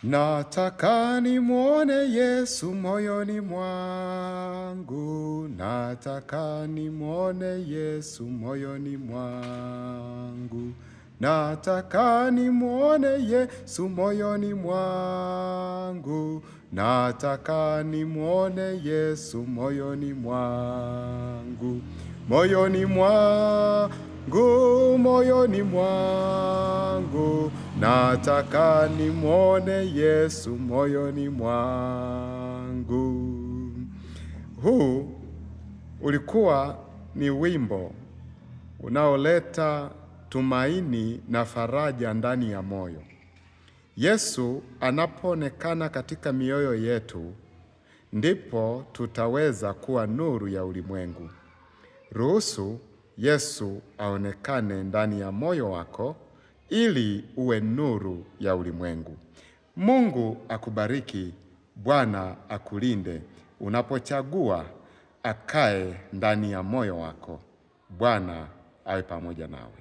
Nataka nimwone Yesu moyoni mwangu, nataka nimwone Yesu moyoni mwangu, nataka nimwone Yesu moyoni mwangu, nataka nimwone Yesu moyoni mwangu, moyoni mwangu, moyoni mwangu, nataka nimwone Yesu moyoni mwangu. Huu ulikuwa ni wimbo unaoleta tumaini na faraja ndani ya moyo. Yesu anapoonekana katika mioyo yetu, ndipo tutaweza kuwa nuru ya ulimwengu. Ruhusu Yesu aonekane ndani ya moyo wako ili uwe nuru ya ulimwengu. Mungu akubariki, Bwana akulinde unapochagua akae ndani ya moyo wako. Bwana awe pamoja nawe.